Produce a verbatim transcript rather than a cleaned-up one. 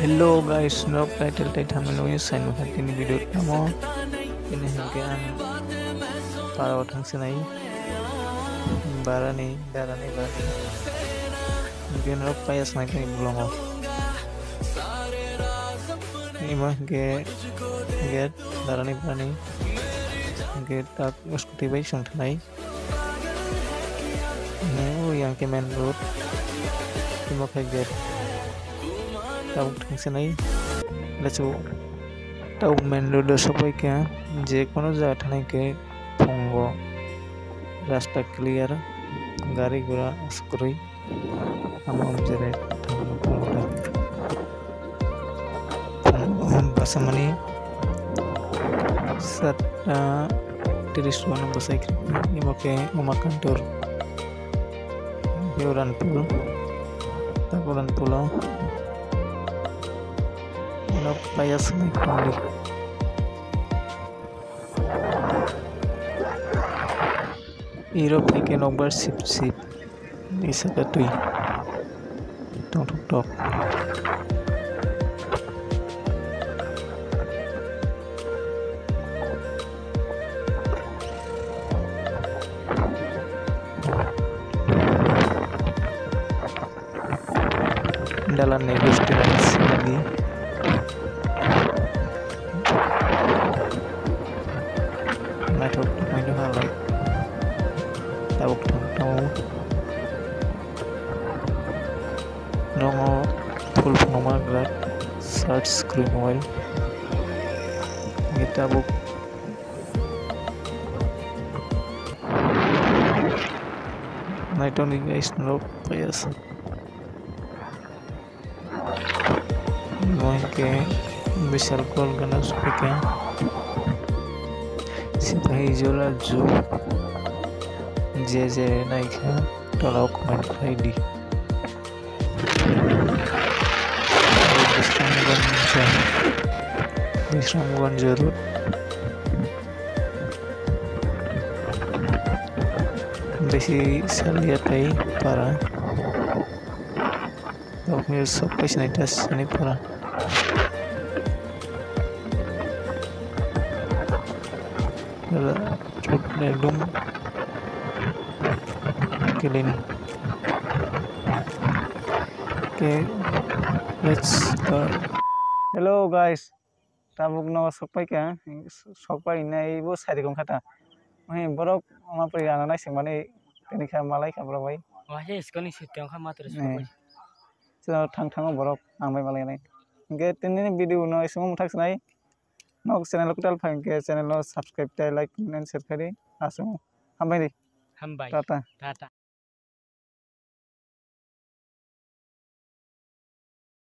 Hello guys, norok title tei thumbnail o sai nukha tini video tamo. Tini hinkhe ang parao thangsinai barani, darani, barani. Hinkhe norok paiya swnai tini vlog o. Imo hinkhe gate, darani, barani. Hinkhe tak scooty bai chwng thanai. Nai o yang khe main road. Imo khe gate. Tabuk thangsinai. Let's go. Tabuk main road o sokbai kha. Je kono jaga thanai khe phungo. Rasta clear. Gari gura aswk kwrwi. Amo amjare thangno phungo. Bwsamani satta tris wano bwsai khe imo khe Umakantor Uranpul, tak Uranpulo nok paya swnai khwlai. Iro phaikhe nokbar sip sip. Ni saka twi tongthok tok. Dalan ni gusti nai sinadi. Naithok tongmani halai. Tabuk thang tongo. Nogo full phunukma glak search screen mobile. Ni tabuk naithokni guys norok paiya se. Mo hinkhe bisal call gana sophaikha. Sipahi jola ju je je naikha tola o comment khlai di. Bisramganj, Bisramganj road. Bisi salia tai para. Rokni sok paisnai ta sani para. Road ekdom clean. Okay, let's go. Hello guys, tabuk no sokpai kha, sokpai hinwi bo sari kong kha ta. Borok ma pori rana naising mani tini kha malai kha borok bai. Waisa iskoni sitong kha matro sokpai. Chwng thang thango borok ang bai malai nai. Hinkhe tini ni video no isingo mwthak sinai. Nok channel o kwtal phai hinkhe channel no subscribe tei like, comment and share khaidi. Aswk hambai di. Hambai. Tata. Tata.